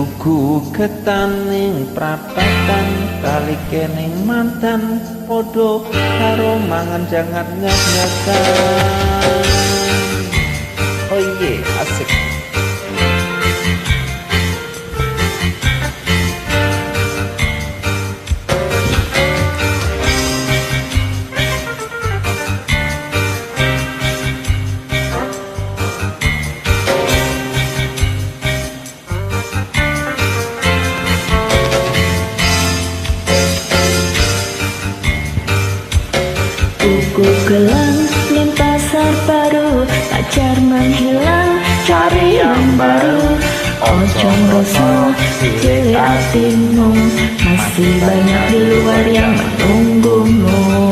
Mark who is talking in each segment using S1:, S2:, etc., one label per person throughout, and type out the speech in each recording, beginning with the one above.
S1: Tuku ketan ning prapatan balike ning mantan padha karo mangan jangan nget-ngetan. Oh iya, asik.
S2: Tuku gelang ning pasar baru, pacar menghilang, cari yang baru. Ojo ngrasa cilik atimu, masih banyak di luar yang menunggumu.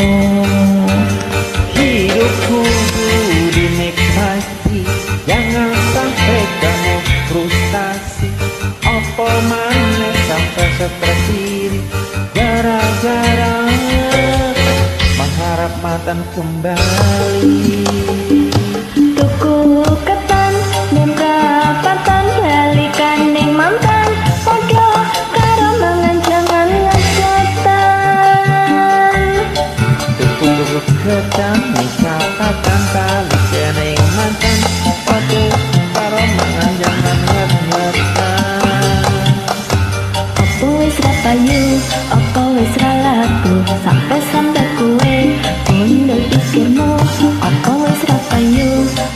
S1: Hidup kudu dinikmati, jangan sampai kamu frustasi. Apa maneh sampai stres diri gara-gara mengharap mantan kembali.
S2: Tuku ketan ning prapatan balikan ning mantan padha karo mangan jangan ngejetan.
S1: Tuku ketan ning prapatan balikan ning mantan padha karo mangan jangan ngejetan.
S2: Apa wis ra payu, apa wis ra laku, sampe-sampe kowe bundel pikirmu. Apa wis ra payu,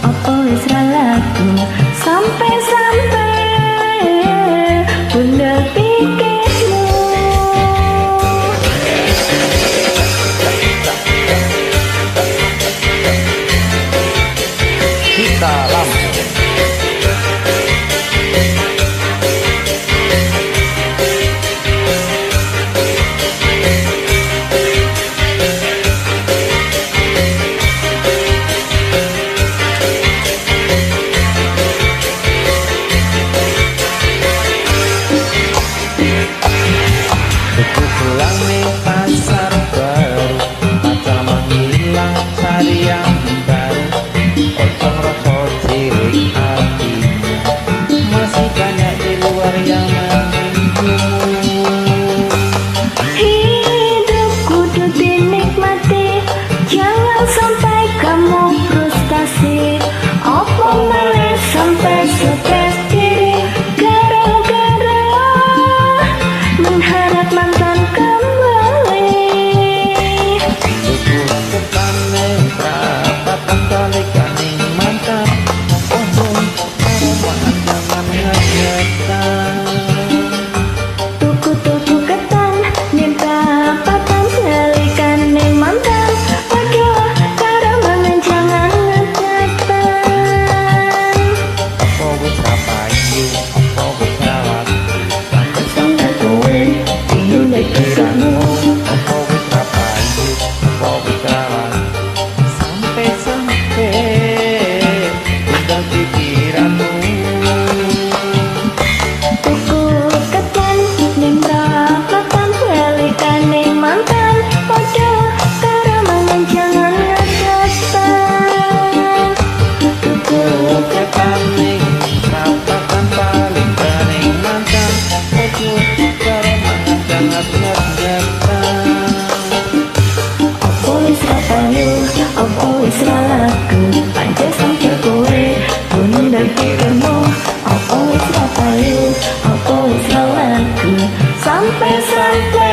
S2: apa wis ra laku, sampe-sampe bundel pikirmu.
S1: Kita Lampung. Tuku gelang ning pasar baru, pacar menghilang cari yang baru. Ojo ngrasa cilik atimu, masih banyak di luar yang menunggumu.
S2: Hidup kudu dinikmati, jangan sampai kamu frustasi. Apa maneh sampai stres diri gara-gara mengharap mantan kembali.
S1: Tuku ketan ning prapatan balikan ning mantan padha karo mangan jangan ngejetan.
S2: Tuku-tuku ketan ning prapatan balikan ning mantan padha karo mangan jangan ngejetan.
S1: Apa wis ra payu, apa wis ra laku, sampe-sampe kowe bundel pikiranmu. Apa wis ra payu, apa wis ra laku, sampe-sampe bundel pikiranmu.
S2: Tuku ketan ning prapatan balikan ning mantan padha karo mangan jangan ngejetan.
S1: Tuku ketan ning prapatan balikan ning mantan padha karo mangan jangan ngejetan.
S2: Apa wis ra payu, apa wis ra laku, pancen sampe kowe bundel pikirmu. Apa wis ra payu, apa wis ra laku, sampe-sampe